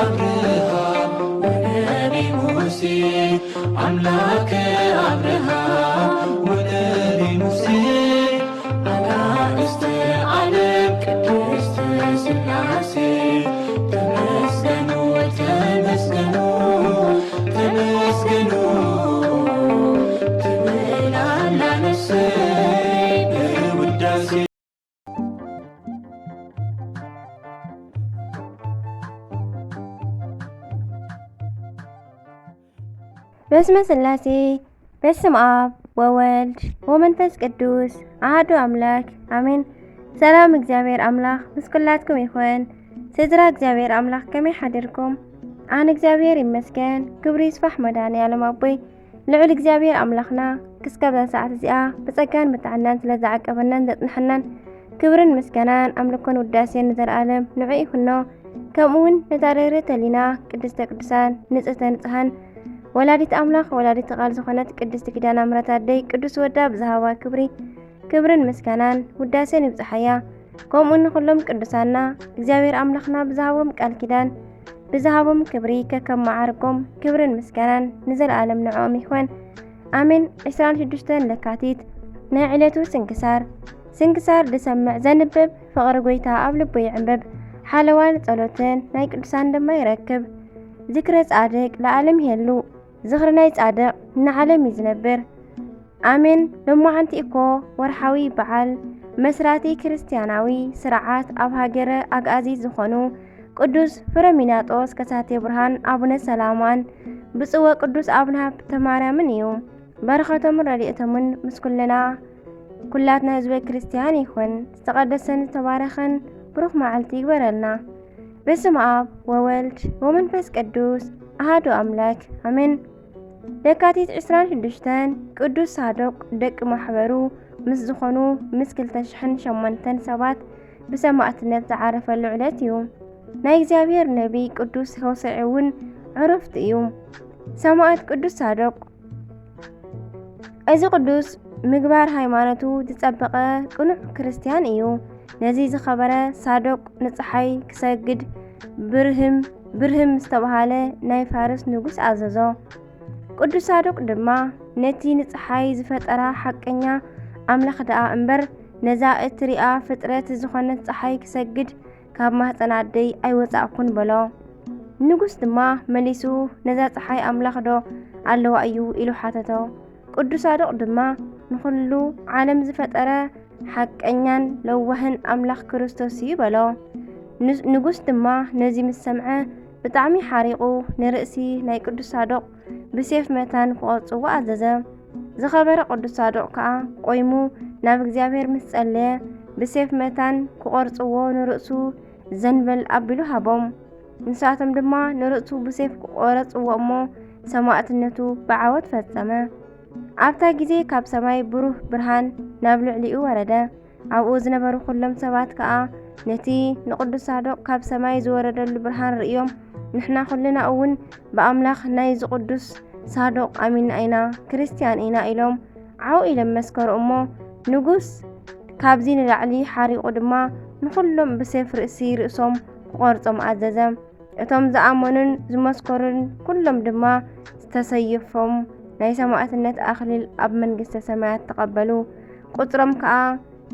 አብርሃም ወነቢ ሙሴ፣ አምላከ አብርሃም ወነቢ ሙሴ፣ አጋእዝተ ዓለም ቅድስት ሥላሴ፣ ተመስገኑ፣ ተመስገኑ፣ ተመስገኑ ትብል ኣላ ነፍሰይ በውዳሴ። በስመ ሥላሴ፣ በስመ አብ ወወልድ ወመንፈስ ቅዱስ አሐዱ አምላክ አሜን። ሰላም እግዚኣብሔር ኣምላኽ ምስ ኩላትኩም ይኹን። ስድራ እግዚኣብሔር ኣምላኽ ከመይ ሓዲርኩም? ኣነ እግዚኣብሔር ይመስገን፣ ክብሪ ይስፋሕ መድኃኔ ዓለም ኣቦይ። ልዑል እግዚኣብሔር ኣምላኽና ክስካብ እዛ ሰዓት እዚኣ ብጸጋን ብጥዕናን ስለ ዝዓቀበናን ዘጽንሐናን ክብርን ምስጋናን ኣምልኮን ውዳሴን ንዘለኣለም ንዑ ይኹኖ። ከምኡ እውን ነታ ርህርህቲ ሕሊና ቅድስተ ቅዱሳን ንጽህተ ንጽሃን ወላዲት ኣምላኽ ወላዲት ቃል ዝኾነት ቅድስቲ ኪዳነ ምሕረት ኣደይ ቅዱስ ወዳ ብዝሃባ ክብሪ ክብርን ምስጋናን ውዳሴን ይብጽሓያ። ከምኡ ንኹሎም ቅዱሳና እግዚኣብሔር ኣምላኽና ብዝሃቦም ቃል ኪዳን ብዝሃቦም ክብሪ ከከም መዓርጎም ክብርን ምስጋናን ንዘለኣለም ንዕኦም ይኹን። ኣሜን። ዕስራን ሽዱሽተን ለካቲት ናይ ዕለቱ ስንክሳር። ስንክሳር ዝሰምዕ ዘንብብ ፍቕሪ ጐይታ ኣብ ልቡ ይዕንብብ። ሓለዋን ጸሎትን ናይ ቅዱሳን ድማ ይረክብ። ዝክረ ጻድቅ ለዓለም ይሄሉ። ዝኽሪ ናይ ጻድቕ ንዓለም እዩ ዝነብር። ኣሜን። ሎማዓንቲ እኮ ወርሓዊ በዓል መስራቲ ክርስትያናዊ ስርዓት ኣብ ሃገረ ኣግኣዚት ዝኾኑ ቅዱስ ፍረሚናጦስ ከሳቴ ብርሃን ኣቡነ ሰላማን ብፁዕ ወቅዱስ ኣቡነ ሃብተ ማርያምን እዩ። በረኸቶምን ረድኤቶምን ምስ ኩልና ኩላትና ህዝበ ክርስትያን ይኹን። ዝተቐደሰን ዝተባረኸን ብሩኽ መዓልቲ ይግበረልና። በስመ አብ ወወልድ ወመንፈስ ቅዱስ አሐዱ አምላክ አሜን። ለካቲት ዕስራን ሽዱሽተን ቅዱስ ሳዶቅ ደቂ ማሕበሩ ምስ ዝኾኑ ምስ ክልተ ሽሕን ሸሞንተን ሰባት ብሰማእትነት ዝዓረፈሉ ዕለት እዩ። ናይ እግዚኣብሔር ነቢይ ቅዱስ ሆሴዕ እውን ዕረፍቱ እዩ። ሰማእት ቅዱስ ሳዶቅ። እዚ ቅዱስ ምግባር ሃይማኖቱ ዝጸበቐ ቅኑዕ ክርስትያን እዩ። ነዚ ዝኸበረ ሳዶቅ ንጸሓይ ክሰግድ ብርህም፣ ብርህም ዝተባህለ ናይ ፋርስ ንጉስ ኣዘዞ። ቅዱስ ሳዶቅ ድማ ነቲ ንጸሓይ ዝፈጠራ ሓቀኛ ኣምላኽ ደኣ እምበር ነዛ እትሪኣ ፍጥረት ዝኾነት ጸሓይ ክሰግድ ካብ ማህጸን ኣደይ ኣይወጻእኩን በሎ። ንጉስ ድማ መሊሱ ነዛ ጸሓይ ኣምላኽ ዶ ኣለዋ እዩ ኢሉ ሓተቶ። ቅዱስ ሳዶቅ ድማ ንኹሉ ዓለም ዝፈጠረ ሓቀኛን ለዋህን ኣምላኽ ክርስቶስ እዩ በሎ። ንስ-፣ ንጉስ ድማ ነዚ ምስ ሰምዐ ብጣዕሚ ሓሪቑ ንርእሲ ናይ ቅዱስ ሳዶቅ ብሴፍ መታን ክቖርጽዎ ኣዘዘ። ዝኸበረ ቅዱስ ሳዶቅ ከኣ ቆይሙ ናብ እግዚኣብሔር ምስ ጸለየ ብሴፍ መታን ክቖርጽዎ ንርእሱ ዘንበል ኣቢሉ ሃቦም። ንሳቶም ድማ ንርእሱ ብሴፍ ክቖረጽዎ እሞ ሰማእትነቱ ብዓወት ፈጸመ። ኣብታ ግዜ ካብ ሰማይ ብሩህ ብርሃን ናብ ልዕሊኡ ወረደ። ኣብኡ ዝነበሩ ኩሎም ሰባት ከኣ ነቲ ንቅዱስ ሳዶቅ ካብ ሰማይ ዝወረደሉ ብርሃን ርእዮም፣ ንሕና ኩልና እውን ብኣምላኽ ናይዚ ቅዱስ ሳዶቅ ኣሚንና ኢና፣ ክርስትያን ኢና ኢሎም ዓው ኢሎም መስከሩ እሞ፣ ንጉስ ካብዚ ንላዕሊ ሓሪቑ ድማ ንኹሎም ብሴፍ ርእሲ ርእሶም ክቖርጾም ኣዘዘ። እቶም ዝኣመኑን ዝመስከሩን ኩሎም ድማ ዝተሰየፎም ናይ ሰማእትነት ኣኽሊል ኣብ መንግስተ ሰማያት ተቐበሉ። ቁጽሮም ከኣ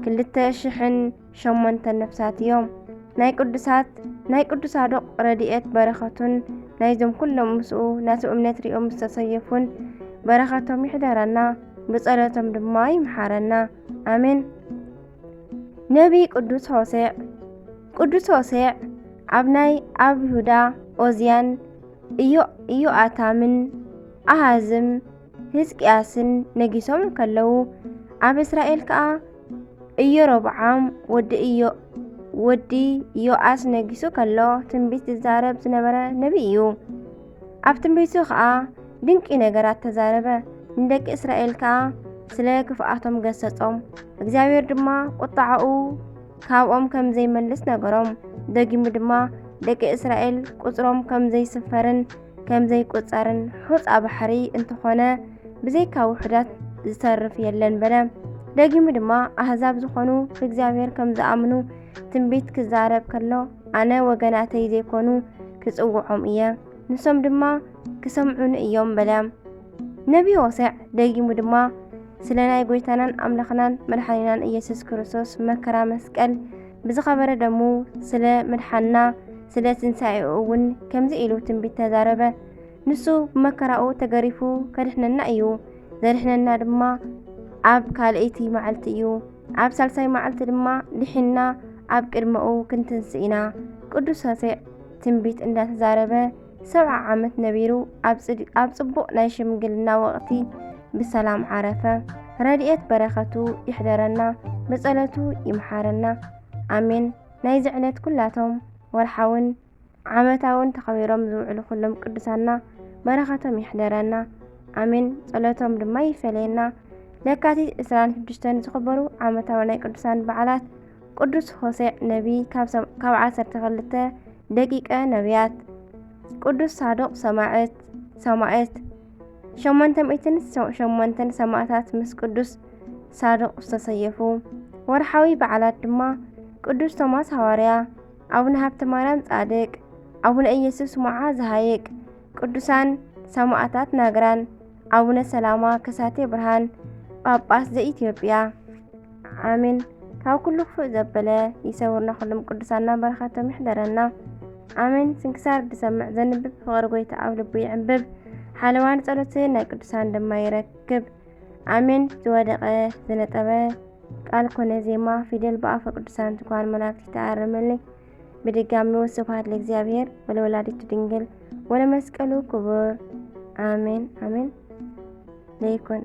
ክልተ ሽሕን ሸሞንተን ነፍሳት እዮም። ናይ ቅዱሳት፣ ናይ ቅዱስ ሳዶቅ ረድኤት በረኸቱን ናይዞም ኩሎም ምስኡ ናቱ እምነት ሪኦም ዝተሰየፉን በረኸቶም ይሕደረና፣ ብጸሎቶም ድማ ይምሓረና። ኣሜን። ነቢይ ቅዱስ ሆሴዕ። ቅዱስ ሆሴዕ ኣብ ናይ ኣብ ይሁዳ ኦዝያን፣ ኢዮ-፣ ኢዮኣታምን ኣሃዝም ህዝቅያስን ነጊሶም እንከለዉ፣ ኣብ እስራኤል ከኣ ኢዮሮብዓም ወዲ ኢዮ-፣ ወዲ ዮኣስ ነጊሱ ከሎ ትንቢት ዝዛረብ ዝነበረ ነቢይ እዩ። ኣብ ትንቢቱ ኸኣ ድንቂ ነገራት ተዛረበ። ንደቂ እስራኤል ከኣ ስለ ክፍኣቶም ገሰጾም። እግዚኣብሔር ድማ ቁጥዓኡ ካብኦም ከም ዘይመልስ ነገሮም። ደጊሙ ድማ ደቂ እስራኤል ቁጽሮም ከም ዘይስፈርን ከም ዘይቁጸርን ሑጻ ባሕሪ እንተኾነ ብዘይካ ውሑዳት ዝተርፍ የለን በለ። ደጊሙ ድማ ኣህዛብ ዝኾኑ ብእግዚኣብሔር ከም ዝኣምኑ ትንቢት ክዛረብ ከሎ ኣነ ወገናተይ ዘይኮኑ ክጽውዖም እየ፣ ንሶም ድማ ክሰምዑኒ እዮም በለ። ነቢይ ሆሴዕ ደጊሙ ድማ ስለ ናይ ጐይታናን ኣምላኽናን መድሓኒናን ኢየሱስ ክርስቶስ መከራ መስቀል ብዝኸበረ ደሙ ስለ ምድሓንና ስለ ትንሳኤኡ እውን ከምዚ ኢሉ ትንቢት ተዛረበ። ንሱ ብመከራኡ ተገሪፉ ከድሕነና እዩ። ዘድሕነና ድማ ኣብ ካልኣይቲ መዓልቲ እዩ። ኣብ ሳልሳይ መዓልቲ ድማ ድሒንና ኣብ ቅድመኡ ክንትንስእ ኢና። ቅዱስ ሆሴዕ ትንቢት እንዳተዛረበ ሰብዓ ዓመት ነቢሩ ኣብ ጽድ- ኣብ ጽቡቕ ናይ ሽምግልና ወቕቲ ብሰላም ዓረፈ። ረድኤት በረኸቱ ይሕደረና፣ ብጸሎቱ ይምሓረና። ኣሜን። ናይዚ ዕለት ኩላቶም ወርሓውን ዓመታውን ተኸቢሮም ዝውዕሉ ኩሎም ቅዱሳና በረኸቶም ይሕደረና። ኣሜን። ጸሎቶም ድማ ይፈለየና። ለካቲት ዕስራን ሽዱሽተን ዝኽበሩ ዓመታዊ ናይ ቅዱሳን በዓላት ቅዱስ ሆሴዕ ነቢ ካብ ዓሰርተ ክልተ ደቂቀ ነቢያት፣ ቅዱስ ሳዶቅ ሰማዕት ሰማዕት፣ ሸሞንተ ሚእትን ሸሞንተን ሰማዕታት ምስ ቅዱስ ሳዶቅ ዝተሰየፉ። ወርሓዊ በዓላት ድማ ቅዱስ ቶማስ ሃዋርያ፣ ኣቡነ ሃብተ ማርያም ጻድቅ፣ ኣቡነ ኢየሱስ ሞዓ ዘሃይቅ፣ ቅዱሳን ሰማዕታት ናግራን፣ ኣቡነ ሰላማ ከሳቴ ብርሃን ጳጳስ ዘኢትዮጵያ። ኣሜን። ካብ ኩሉ ክፉእ ዘበለ ይሰውርና፣ ኩሎም ቅዱሳና በረኸቶም ይሕደረና። ኣሜን። ስንክሳር ዝሰምዕ ዘንብብ ፍቕሪ ጎይታ ኣብ ልቡ ይዕንብብ። ሓለዋን ጸሎትን ናይ ቅዱሳን ድማ ይረክብ። ኣሜን። ዝወደቐ ዝነጠበ ቃል ኮነ ዜማ ፊደል ብኣፈ ቅዱሳን ትጓል መላእክት ይተኣረመለይ። ብድጋሚ ወስብሐት ለእግዚኣብሔር ወለወላዲቱ ድንግል ወለመስቀሉ ክቡር። ኣሜን ኣሜን። ለይኩን